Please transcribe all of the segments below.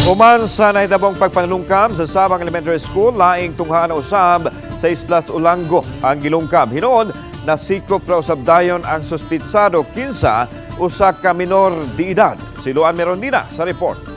Human sa nahitabong pagpanlungkab sa Sabang Elementary School, laing tunghaan na usab sa Islas Olango ang gilungkab. Hinuon, nasikop ra usab dayon ang suspitsado, kinsa usa ka minor de edad. Si Luan Merondina sa report.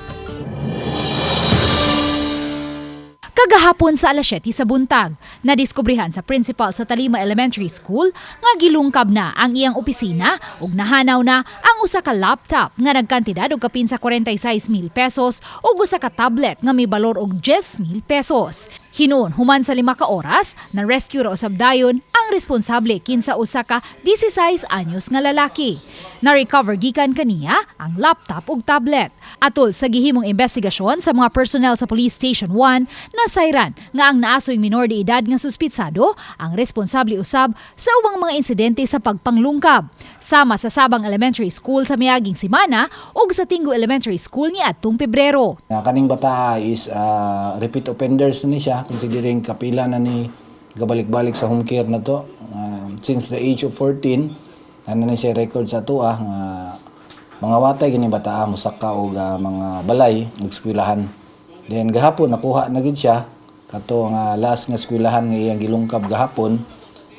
Kagahapon sa alas 7 sa buntag, nadiskubrihan sa principal sa Talima Elementary School nga gilungkab na ang iyang opisina ug nahanaw na ang usa ka laptop nga nagkantidad og kapin sa 46,000 pesos ug usa ka tablet nga may balor og 10,000 pesos. Hinuon, human sa 5 ka oras, na rescue ra usab dayon ang responsable, kinsa usa ka 16 anyos nga lalaki. Na-recover gikan kaniya ang laptop ug tablet. Atol sa gihimong investigasyon sa mga personnel sa Police Station 1, nasayran nga ang naasoy minor de edad nga suspitsado ang responsable usab sa ubang mga insidente sa pagpanglungkab, sama sa Sabang Elementary School sa miaging semana ug sa Tingo Elementary School niadtong Pebrero. Nga kaning bata is repeat offenders ni siya, considering kapila na ni gabalik-balik sa home care na to. Since the age of 14, ana ni siya record sa atua nga mga watay kini bata, musaka og mga balay ug eskwelahan. Then gahapon nakuha na gid siya kato nga last nga eskwelahan nga iyang gilungkab gahapon,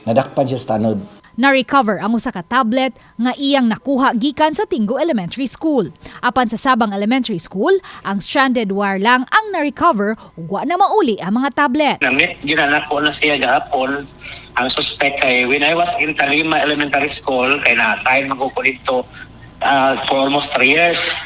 nadakpan siya sa tanod. Na-recover ang usa ka tablet nga iyang nakuha gikan sa Tingo Elementary School. Apan sa Sabang Elementary School, ang stranded wire lang ang na-recover ug wa na mauli ang mga tablet. Na-meet ginanako na siya gahapon ang suspect, kay when I was in Talima Elementary School, kay na-assign man ko dito for almost 3 years.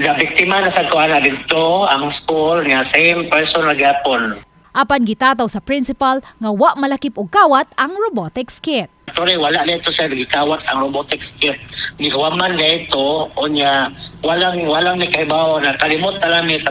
Biktima na sa kuha na dito ang school niya, same person na gahapon. Apan gitataw sa principal nga wa malakip og kawat ang robotics kit. Sorry, wala nito siya gikawat ang robotics kit. Gihuwaman nito unya walang ni kaibaw, na kalimot na lang ni sa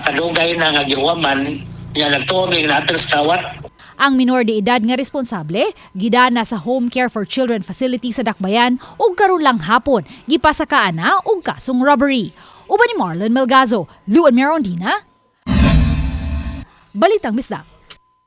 kadugay na nga gihuwaman niya, nagtuo mi na apil sa kawat. Ang minor de edad nga responsable gidana sa Home Care for Children facility sa Dakbayan ug karon lang hapon gipasakaan na og kasong robbery. Uban ni Marlon Melgazo, Luan Merondina, Balitang Bisdak.